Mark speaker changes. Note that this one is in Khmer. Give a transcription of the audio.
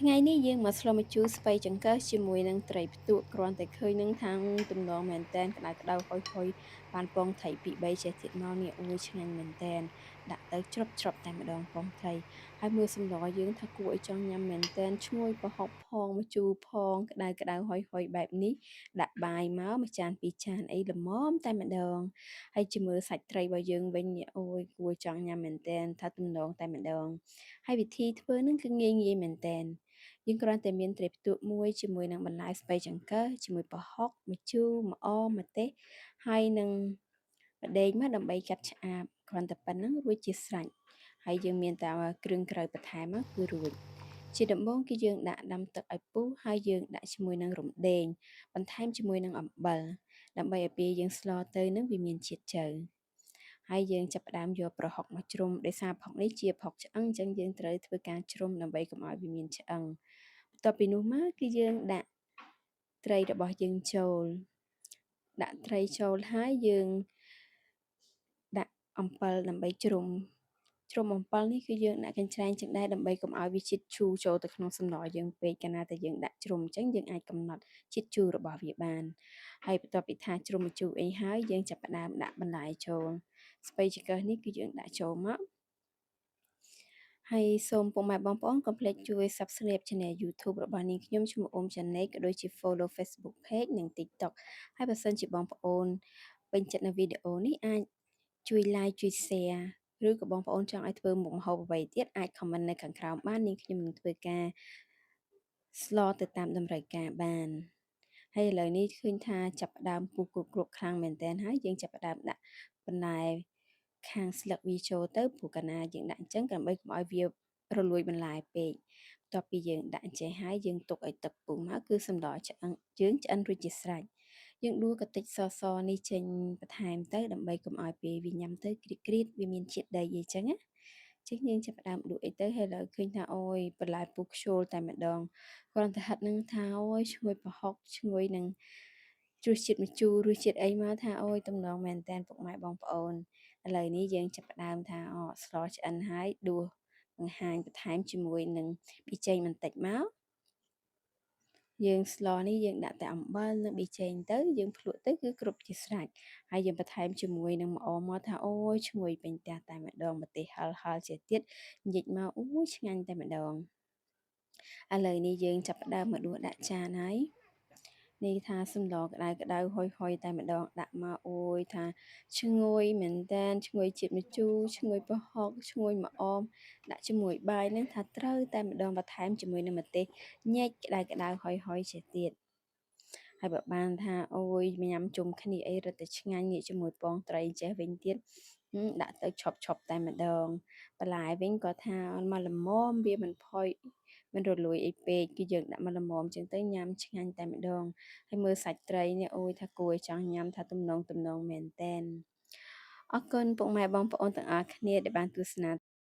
Speaker 1: ថ្ងៃនេះយើងមកស្លម្ជូរស្ពៃចង្កឹះជាមួយនឹងត្រីផ្ទក់គ្រាន់តែឃើញនឹងថាងទំនងមែនតែនក្តៅក្តៅហុយហុយបានពងត្រីពីរបីចេះទៀតមកនេះអូយឆ្ងាញ់មែនតែនដាក់ទៅជ្រប់ជ្រប់តែម្ដងពងត្រីហើយមើលសម្លយើងថាគួរឲ្យចង់ញ៉ាំមែនតែនឈ្ងុយប្រហុកផងម្ជូរផងក្តៅក្តៅហុយហុយបែបនេះដាក់បាយមកមួយចានពីរចានអីល្មមតែម្ដងហើយជាមួយសាច់ត្រីរបស់យើងវិញនេះអូយគួរចង់ញ៉ាំមែនតែនថាទំនងតែម្ដងហើយវិធីធ្វើនឹងគឺងាយងាយមែនតែនយើងគ្រាន់តែមានត្រីផ្ទក់មួយជាមួយនឹងបន្លែស្ពៃចង្កឹះជាមួយប្រហុកម្ជូរម្អមម្ទេសហើយនឹងម្ដេចមកដើម្បីកាត់ឆ្អាបគ្រាន់តែប៉ុណ្្នឹងរួចជាស្រេចហើយយើងមានតែគ្រឿងក្រៅបន្ថែមមកគឺរួចជាដំបូងគឺយើងដាក់ដាំទឹកឲ្យពុះហើយយើងដាក់ជាមួយនឹងរំដេងបន្ថែមជាមួយនឹងអំបិលដើម្បីឲ្យពេលយើងស្លទៅនឹងវាមានជាតិជ្រៅហើយយើងចាប់ផ្ដើមយកប្រហុកមកជ្រុំដោយសារប្រហុកនេះជាប្រហុកឆ្អឹងអញ្ចឹងយើងត្រូវធ្វើការជ្រុំដើម្បីកុំឲ្យវាមានឆ្អឹងបន្ទាប់ពីនោះមកគឺយើងដាក់ត្រីរបស់យើងចូលដាក់ត្រីចូលហើយយើងដាក់អំពិលដើម្បីជ្រុំជ្រុំអំពិលនេះគឺយើងដាក់កញ្ច្រែងចឹងដែរដើម្បីកុំឲ្យវាជាតិជូរចូលទៅក្នុងសម្លយើងពេកកាលណាតែយើងដាក់ជ្រុំអញ្ចឹងយើងអាចកំណត់ជាតិជូររបស់វាបានហើយបន្ទាប់ពីថាជ្រុំម្ជូរអីហើយយើងចាប់ផ្ដើមដាក់បន្លែចូលស្ពៃចង្កឹះនេះគឺយើងដាក់ចូលមកហើយសូមពុកម៉ែបងប្អូនកុំភ្លេចជួយ Subscribe Channel YouTube របស់នាងខ្ញុំឈ្មោះអ៊ុំចាណេក៏ដូចជា Follow Facebook Page និង TikTok ហើយបើសិនជាបងប្អូនពេញចិត្តនៅវីដេអូនេះអាចជួយ Like ជួយ Share ឬក៏បងប្អូនចង់ឲ្យធ្វើមុខម្ហូបអ្វីទៀតអាច comment នៅខាងក្រោមបាននាងខ្ញុំនឹងធ្វើការស្លទៅតាមតម្រូវការបានហើយឥឡូវនេះឃើញថាចាប់ផ្ដើមពុះគ្រប់គ្រប់ខ្លាំងមែនតើហើយយើងចាប់ផ្ដើមដាក់បន្លែខាងស្លឹកវាចូលទៅព្រោះកាលណាយើងដាក់អញ្ចឹងដើម្បីកុំឲ្យវារលួយបន្លែពេកបន្ទាប់ពីយើងដាក់អញ្ចេះហើយយើងទុកឲ្យទឹកពុះមកគឺសម្លឆ្អឹងយើងឆ្អិនរួចជាស្រេចយើងដួសកាតិចសសនេះចេញបន្ថែមទៅដើម្បីកុំឲ្យពេលវាញ៉ាំទៅក្រៀតក្រៀតវាមានជាតិដីអីចឹងណាចឹងយើងចាប់ផ្ដើមដួសអីទៅហើយឡើយឃើញថាអូយបន្លែពុះខ្ជុលតែម្ដងគ្រាន់តែហិតនឹងថាអូយឈ្ងុយប្រហុកឈ្ងុយនឹងរសជាតិម្ជូររសជាតិអីមកថាអូយទំនងមែនតែនពុកម៉ែបងប្អូនឥឡូវនេះយើងចាប់ផ្ដើមថាអូស្លឆ្អិនហើយដួសបង្ហាញបន្ថែមជាមួយនឹងប៊ីចេងបន្តិចមកយើងស្លនេះយើងដាក់តែអំបិលនិងប៊ីចេងទៅយើងភ្លក់ទៅគឺគ្រប់ជាស្រេចហើយយើងបន្ថែមជាមួយនឹងម្អមមកថាអូយឈ្ងុយពេញផ្ទះតែម្ដងម្ទេសហិលហិលជាទៀតញិចមកអូយឆ្ងាញ់តែម្ដងឥឡូវនេះយើងចាប់ផ្ដើមមកដួសដាក់ចានហើយនេះថាសម្លក្តៅក្តៅហុយហុយតែម្ដងដាក់មកអូយថាឈ្ងុយមែនតែនឈ្ងុយជាតិម្ជូរឈ្ងុយប្រហុកឈ្ងុយម្អមដាក់ជាមួយបាយនឹងថាត្រូវតែម្ដងបន្ថែមជាមួយនឹងម្ទេសញែកក្តៅក្តៅហុយហុយជាទៀតហើយបើបានថាអូយញ៉ាំជុំគ្នាអីរឹតតែឆ្ងាញ់ងាកជាមួយពងត្រីចេះវិញទៀតដាក់ទៅឆប់ឆប់តែម្ដងបន្លែវិញក៏ថាមកល្មមវាមិនផុយមិនរលួយអីពេកគឺយើងដាក់មកល្មមចឹងទៅញ៉ាំឆ្ងាញ់តែម្ដងហើយមើលសាច់ត្រីនេះអូយថាគួរឲ្យចង់ញ៉ាំថាទំនងទំនងមែនតែនអរគុណពុកម៉ែបងប្អូនទាំងអស់គ្នាដែលបានទស្សនា។